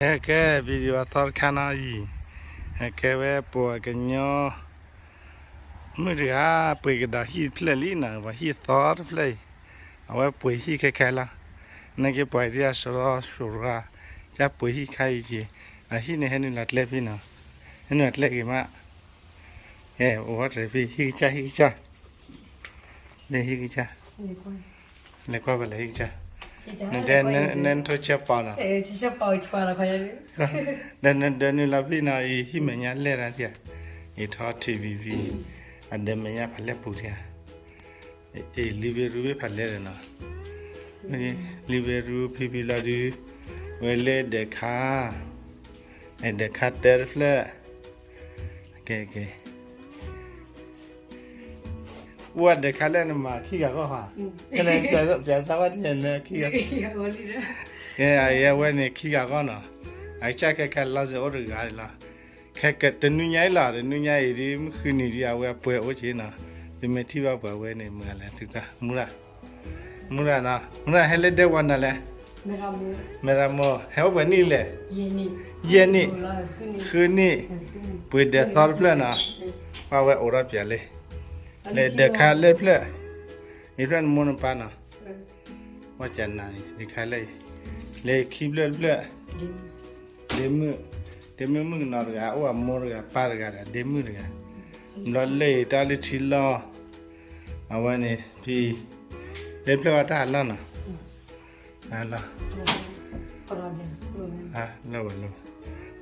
ဟဲကဲ video အသီတခါနီၤအံၤ, ဟဲကဲဝဲပှၤကညီ မုၣ်တဂၤ ပှ့ၤကဒီးဟံၣ်တဖျၢၣ်လံနီၤ, ပှၤဟံၣ်သီတဖျၢၣ်အံၤ, အဝဲပှ့ၤဟံၣ်ခဲခဲလီၤ, နာ်က့ပှၤအံၤဒ်အစရီစရီ, ကပှ့ၤဟံၣ်ခါအံၤက့ၤ, အဟံၣ်န့ၣ်ဟဲနုာ်လီၤကျဲဖဲနီၤ, ဟဲနုာ်လီၤကျဲဂ့ၤမး, အဲ အိၣ်ဝဲတဖဲ ဟံၣ်ကစၢ် ဟံၣ်ကစၢ်, လၢဟံၣ်ကစၢ်, လဲၤကွၢ်ဖဲလဲၣ်ဟံၣ်ကစၢ်, နတဲ နထိဆၢပီနီၤ, ဒီးနုာ်လီၤဖဲနီၤ အံၤဟံၣ်မဲာ်ညါလဲၢ်တၢ်ဧါ, အံၤထီၣ် ထံၣ်ဝံၤဝံၤ, အဒဲမဲာ်ညါဖးလဲၢ်ပူၤတၢ်ဧါ, အံၤ living room ဖးလဲၢ်ဒီးနီၤ, living room ဖံဖံလီၤဒုး, ဝဲလၢဒဲးခါ, အဲ ဒဲးခါတၢတဖျၢၣ်, ကဲကဲ အိၣ်ဝဲဒဲးခါလၢနမၤခံဂၤဂီၢ်ဧါ, ကဲလၢ ပျးစၢ်ဝဲတန့ၣ်ခံဂၤ, ကဲ အဝဲန့ၣ်ခံဂၤဂီၢ်နီၤ, အကစၢ်ခဲခဲလီၤစ့ၢ်အိၣ်တဂၤလီၤ, ခဲကတနွံညါအံၤလီၤ တနွံညါအံၤဒ်မုၢ်ဃုနံၤဒ်အဝဲအပှဲၤအိၣ်က့ၤနီၤ, သုမ့ၢ်ထံၣ်ဘၣ်ပှၤဝဲန့ၣ် မုၢ်ဂၤလဲၣ်သုကါ မူရၤ, မူရၤနီၤ မူရၤဟဲလၢဒဲဝဲနၤလဲၣ်, မဲရမိၢ် ဟဲအိၣ်ပှဲၤနံၣ်လဲၣ်, ယဲၢ်နံၣ်, ဃုနံၣ်, ပှ့ၤဒဲးသီတဖျၢၣ်နီၤ, ပှၤဝဲအိၣ်ထီၣ်ပၠးလံ, လဲၤဒဲးခါလၢတဖျၢၣ်, အံၤဖျၢၣ်နမိၢ်နပၢ်နီၤ, ဝဲကနၤန့ၣ် ဒဲးခါလၢအံၤ, လဲၤခံဖျၢၣ်တဖျၢၣ်, ဒ့မုၣ်, ဒ့မုၣ်မုၣ်ကနီၤတဂၤ အိၣ်အမိၢ်တဂၤပၢ်တဂၤဒီးဒ့မုၣ်တဂၤ, ဘျီလၢအံၤတၢ်လၢထံလီၢ်, အဝဲန့ၣ်ဖံ, လၢဖျၢၣ်ဝဲတၢ်ဟးလီၢ်နီၤ, ဟးလီၢ်, လၢဝဲလၢ,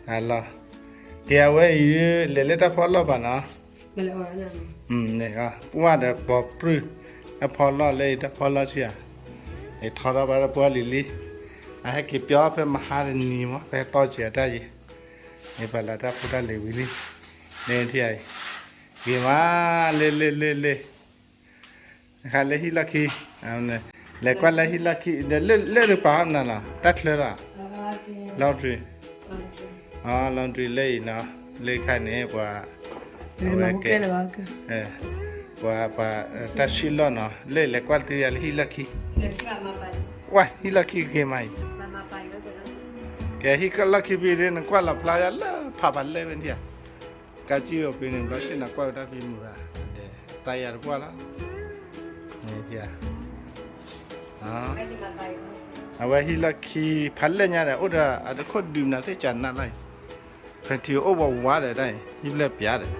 ဟးလီၢ်, ကဲအဝဲအံၤ လဲၤလၢတၢ်ဖီလီၢ်ဘၣ်နီၤ, န့ၣ်, ပှၢ်ဒီးပိာ်ပြူၢ်, အဖီလီၢ်လၢအံၤတၢ်ဖီလီၢ်ဆံးဧါ, အထီထီၣ်ဘၣ်တပှၢ်လံၤလံ, အဟဲက့ၤပျီဖဲမဟါတနံၤမး ဖဲတီစဲးအတၢ်ယံၤ, န့ၣ်ပှၤလၢတၢ်ဖိတၢ်လံၤဝံၤလံ, န့ၣ်ထံၣ်အံၤ, ဂ့ၤမး, လ့လ့လ့လ့ ခါလၢဟံၣ်လီၢ်ခံ, လဲၤကွၢ်လၢဟံၣ်လီၢ်ခံ, ဒီးလၢလၢတပၤနၤလီၤ တၢ်ချၢလီၤ, laundry, laundry လၢအံၤနီၤ, လၢခါန့ၣ် ပှၤ, အဝဲကဲ, ပှၤ, ပှၤ, တၢ်ဆံးလီၢ်နီၤ, လၢလဲၤကွၢ်သုယၤလၢဟံၣ်လီၢ်ခံ, ဝဲဟံၣ်လီၢ်ခံဂ့ၤမးအံၤ, ကဲဟံၣ်လီၢ်ခံဖဲန့ၣ် နကွၢ်လီၤဖျါယၤလၢဖးဖးလဲၢ်ဝဲန့ၣ်ဧါ ကးကံၣ်အိၣ်ဖဲန့ၣ် ဘျီဆ့ၣ်နီၤကွၢ်ကဒါဖံမုၢ်ဂၤ, သးယၤတပှၢ်လီၤ, အဝဲဟံၣ်လီၢ်ခံဖးလဲၢ်ညါဒီး အိၣ်ဒီးအတခိၣ်ဒုးမနုၤသ့ၣ်ကနၣ်လီၤအံၤ, ဖဲထံအိၣ်ဝးဝးဒီးတၢ်အံၤ ဟံၣ်ဖျၢၣ်ပျးဒီး,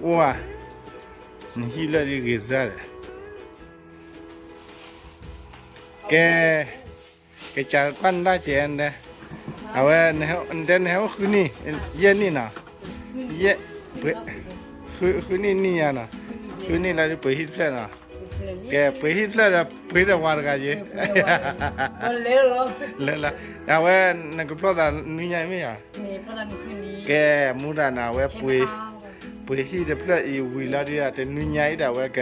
အိၣ်ဧါ, နဟံၣ်ဖျၢၣ်ဒ်ဂ့ၤတၢ်ဒီး ကဲ, ကစးကွၢ်နဒၣ်ကဲ, အဝဲ, နတဲနဟဲအိၣ်ဃုနံၣ်, ယဲၢ်နံၣ်နီၤ, ယဲၢ်, ဃုနံၣ်နံၣ်ညါနီၤ, ဃုနံၣ်လၢဒ်ပှ့ၤဟံၣ်တဖျၢၣ်နီၤ, ကဲပှ့ၤဟံၣ်တဖျၢၣ်ဒီး ပှ့ၤဒီးဝၤတဂၤယ့, လၢလၢ, အဝဲ, နကဖျီသးနွံညါမ့ၢ်ဧါ, ကဲမူတၢ်နီၤ အဝဲပှ့ၤ ပှ့ၤဟံၣ်တဖျၢၣ်အံၤဝံၤလီၤဒ် တနွံညါအံၤဒၣ်ဝဲက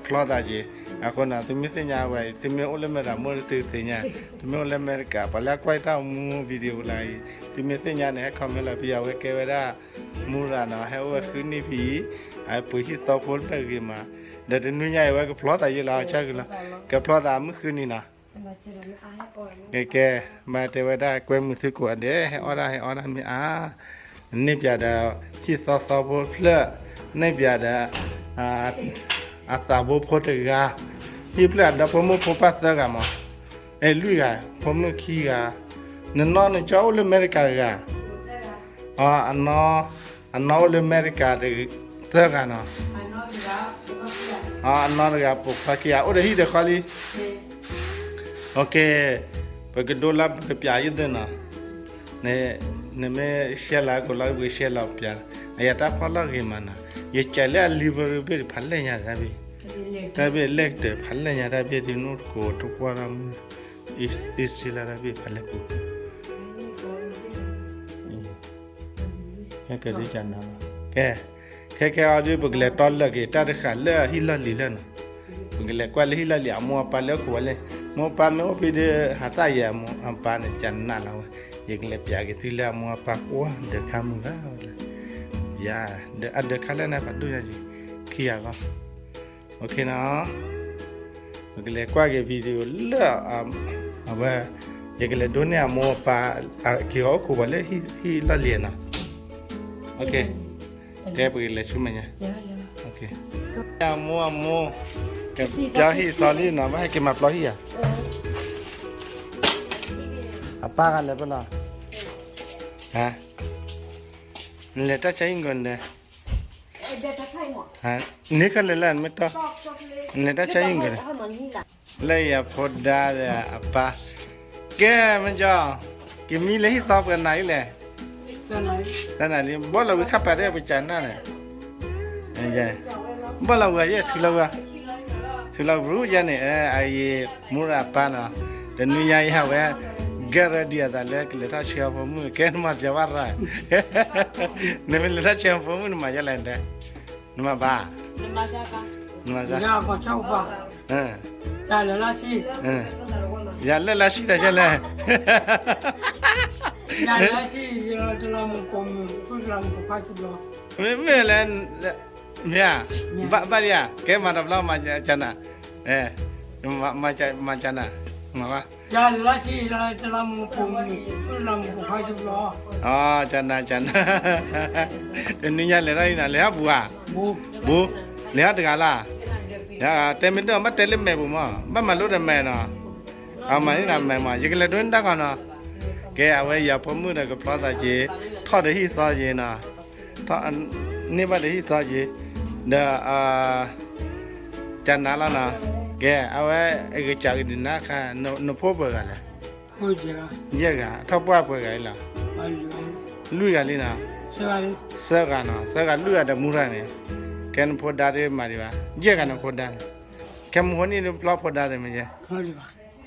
ဖျီသးက့ၤ, အဃိနီၤ သုမ့ၢ်သ့ၣ်ညါဝဲ သုမ့ၢ်အိၣ်လၢမဲာ်တၢ်မိၢ်သုသ့ၣ်ညါ, သုမ့ၢ်အိၣ်လၢအမဲရကၤ ပှၤလၢကွၢ်တၢ်မူ video လၢအံၤ သုမ့ၢ်သ့ၣ်ညါန့ၣ် ဟဲ comment လီၤဖဲအဝဲကဲဝဲဒၣ် မူရၤနီၤ ဟဲအိၣ်ဝဲဃုနံၣ်ဖဲအံၤ, အပှ့ၤဟံၣ်သီဖိတဖျၢၣ်ဂ့ၤမး, ဒီးတနွံညါအံၤဝဲကဖျီသးယ့လီၤ အဆၢက့ၤလီၤ, ကဖျီသးမုၢ်ဃုနံၤနီၤ ကဲကဲ, ဘၣ်တဲဝဲဒၣ်ကွဲမုာ်သုကိးဂၤဒဲး ဟဲအီၣ်ဒၣ်ဟဲအီဒၣ်မ့ၢ်အါ, န့ၢ်ပၠးဒီး ဟံၣ်သီသီဖိတဖျၢၣ်, န့ၢ်ပၠးဒီး အသးဘိဖိတဂၤ, ဟံၣ်ဖျၢၣ်အဒီဖိမိၢ်ဖိပၢ်သၢဂၤမး, အဲ လွံၢ်ဂၤ, ဖိမုၣ်ခံဂၤ, နနီၢ်နကၠီအိၣ်လၢအမဲရကၤတဂၤ, အနီၢ်အိၣ်လၢအမဲရကၤသၢဂၤနီၤ, အနီၢ်တဂၤပိာ်ခွါခံဂၤ အိၣ်ဒီးဟံၣ်ဒီးဃီလံ ပကဒိလၢပကပၠးယသ့ၣ်နီၤ, နမ့ၢ် share လီၤ ကိးလီၤ ပက share လီၤပၠး, အယၤတၢ်ဖီလီၢ်ဂ့ၤမးနီၤ, ယကးလၢအ library ဘ့ၣ်တဖးလဲၢ်ညါတၢ်ဘ့ၣ်, တၢ်ဘ့ၣ်လဲၣ်ကတၢၢ်ဖးလဲၢ်ညါတၢ်ဘ့ၣ် ဒ်နအိၣ်တကိးတကွၢ်လီၤမုၢ်, အ့ၣ်စ့လၢတၢ်ဘ့ၣ်ဖးလဲၢ်ပူၤ ဟဲကဒုကနၤလီၤ, ကဲ, ခဲခဲအံၤဒ် ပကလဲၤတီလၢက့ၤ တၢ်တဃာ်လၢဟံၣ်လီၢ်လံၤလၢနီၤ, ပကလဲၤကွၢ်လၢဟံၣ်လီၢ်လံၤအမိၢ်အပၢ်လၢအိၣ်ခိးဝဲလဲၣ်, မိၢ်ပၢ်မ့ၢ်အိၣ်ဖဲဒီး ဟးသၣ်ယဲအမိၢ်အပၢ်န့ၣ် ကနးလီၤဝဲ, ယကလဲၤပၠးက့ၤသုလၢအမိၢ်အပၢ်ကွၢ် ဒၢးခါမုၢ်ဂၤဝဲလဲၣ်, ယၤ, အဒၢးခါလၢနဖးဒိၣ်ညါက့ၤ, ခံဂၤဂီၢ် OK နီၤ, ပကလဲၤကွၢ်က့ၤ video လၢ အဝဲ ယကလဲၤဒိးန့ၢ်အမိၢ်အပၢ် အက့ၤအီၣ်အိၣ်ခိးပှၤလၢဟံၣ်လီၢ်လံၤနီၤ. ကဲပကလဲၤဆူမဲာ်ညါ. အမိၢ်အမိၢ်, ကပျီဟံၣ်သီလံနီၤ, ဘၣ်ဟဲက့ၤမၤပျီဟံၣ်ဧါ. အပၢ်ဂၤလဲၤဖဲလဲၣ်. နလဲၤတၢ်ဆါဟံၣ်ကီးန့ၣ်, န့ၣ်ခါလဲၤလၢနမ့ၢ်တီ, နလဲၤတၢ်ဆါဟံၣ်ကီးန့ၣ်, လၢယဖိဒါဒီးအပၢ်, ကဲမ့ၢ်ကီ, ကမံလၢဟံၣ်သီပှဲၤနၤအံၤလဲၣ်. တနၤလံ ဘီၣ်လီၤဝံၤခါပာ်ဒၣ်ပကနၣ်န့ၣ်, ဘီၣ်လီၤဝံၤယဲၢ် ထုးလီၤဝံၤ, ထုးလီၤဝံၤယဲၢ်န့ၣ်, အအံၤ မူရၤအပၢ်နီၤ, တနွံညါအံၤဟးဝဲ get ready အသးလၢကလဲၤထီၣ်ဆှၢအဖိမုၣ် ကဲနမၤပျီဘၣ်ရၤ, နမ့ၢ်လဲၤထီၣ်ဆှၢအဖိမုၣ်နမၤယဲလဲၣ်, နမၤဘၣ်, နမၤ, ယၤလၢလါဆံ, ယၤလၢလါဆံတၢ်ယဲလဲၣ်, မ့ၢ်မ့ၢ်လဲၣ်, မ့ၢ်ဧါ, ဘၣ်လံဧါ, ကဲမၤတဘျီမၤကနၣ်, မၤကနၣ်, မၤဘၣ်, တလးမူပိာ်မုၣ်, တလးမူပိာ်ခွါစုလီၤ, ကနၣ်ကနၣ်, တနွံညါလဲၤထီၣ်အံၤနီၤ လဲၤထီၣ်ဘူးဧါ, ဘူး, လဲၤထီၣ်တဂၤလၢ်, တဲမ့ၢ်တၢ်ဘၣ်တဲလၢမဲာ်ပူၤမး ဘၣ်မၤလိတမဲာ်နီၤ, အမၤန့ၢ်နၤမဲာ်မး ယကလဲၤဒိးန့ၢ်တၢ်ခီနီၤ, ကဲအဝဲယၤဖိမုၣ်ဒီးကဖျီသးက့ၤ, ထီၣ်ဒီးဟံၣ်သီက့ၤနီၤ န့ၢ်ဘၣ်ဒီးဟံၣ်သီက့ၤ, ဒီး ကနၣ်လီၤနီၤ, ကဲအဝဲအကစၢ်ကဒုးနၤခါ, နဖိပှဲၤဂၤလဲၣ်, ယဲၢ်ဂၤ, ထီၣ်ပှၢ်ပှဲၤဂၤလီၤ, လွံၢ်ဂၤလံနီၤ, သၢဂၤနီၤ, သၢဂၤလွံၢ်ဂၤဒီးမူထါန့ၣ်, ကဲနဖိဒါဒ်မၤဒံးဘၣ်, ယဲၢ်ဂၤနဖိဒါန့ၣ်, ကဲမူဖိနံၣ်ဒ်ဖျီဖိဒါသ့ၣ်မ့ၢ်ယဲ, ဖျီဒံး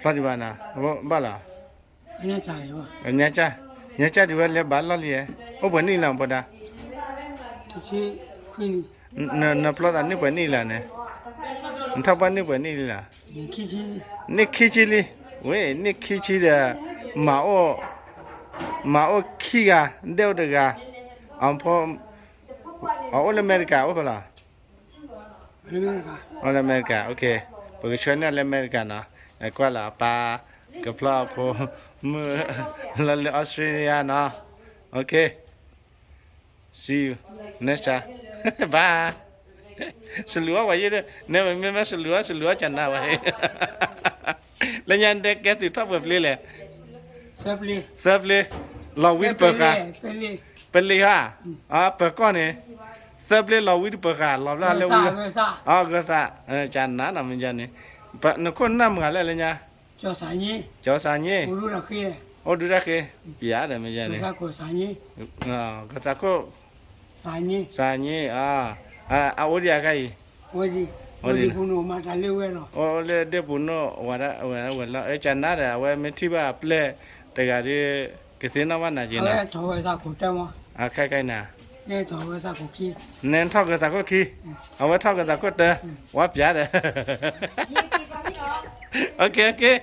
ဘၣ်နီၤ, ဘၣ်လီၤ ညါကၢ်, ညါကၢ်ဒံးဝဲလဲၤဘၣ်လီၢ်လံဧါ, အိၣ်ပှဲၤနံၣ်လီၤဖိဒါ, နဖျီသးန့ၢ်ပှဲၤနံၣ်လီၤန့ၣ်, နထီၣ်ပှၢ်န့ၢ်ပှဲၤနံၣ်လံလီၤ, န့ၢ်ခံဆံလံ, ဝဲန့ၢ်ခံဆံဒီး, မၤအိၣ်, မၤအိၣ်ခံဂၤ, ဒဲအိၣ်တဂၤ, အဖိ, အအိၣ်လၢအမဲရကၤအိၣ်ဖဲလဲၣ် အိၣ်လၢအမဲရကၤ, ပကဆှၢန့ၢ်လၢအမဲရကၤနီၤ, ကွၢ်လၢအပၢ်, ကဖျီအဖိ, မုၢ်, လၢလၢ Australia နီၤ, okay, see you next time, bye, စလူၤအီၣ်ဝဲယဲၢ်ဒီး, နဲမ့မ့ၢ်စလူၤအီၣ် စလူၤအီၣ်ကနၣ်ဝဲ, လၢညါဒဲကဲသုးထီၣ်ပှဲၤပျ့လဲၣ်, သၢပျ့, လီၤဝံတပၢၤဃာ်, ပလ့ၤဧါ, ပၢၤကီၢ်န့ၣ်, သၢပျ့လီၤဝံတပၢၤဃာ် လီၤဘျီလၢဝံ, ဂၢၤသး, ကနၣ်နီၤမ့ၢ်န့ၣ်, နခိၣ်နၢ်မုၢ်ဂၤလဲၣ်လၢညါ, ကၠီၤစၣ်ညိ, အိၣ်ဒုတၢ်ဃ့, ပျးဒီးမ့ၢ်န့ၣ်, ကၠီၤစၣ်ခိၣ်, စၣ်ညိ, အအိၣ်ဒံးအခါအံၤ, အိၣ်လၢဒ့ၣ်ပူၤနိၣ်ဝဲဒၣ်ဝဲလီၤ, ကနၣ်ဒီး အဝဲမ့ၢ်ထံၣ်ဘၣ်အပျဲၢ်တဂၤဒီး, ကသ့ၣ်နီၣ်ဘၣ်နၤက့ၤနီၤ, ခဲကနၤ, နဲထီၣ်ကသးခိၣ်ခံ, အဝဲထီၣ်ကသးခိၣ်တၢ, ဝဲပျးဒီး, okay, okay,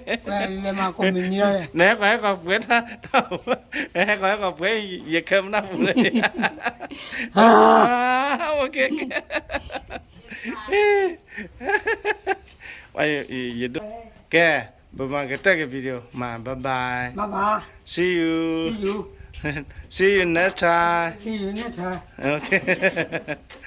နဟဲကီးဟဲကီးပှဲၤ, ဟဲကီးဟဲကီးပှဲၤ, ယခဲမနၢ်ပူၤလၢ, okay, okay, ယဒိ, ကဲ, ပမၤကတၢၢ်က့ၤ video မး, bye bye, see you, see you next time, okay.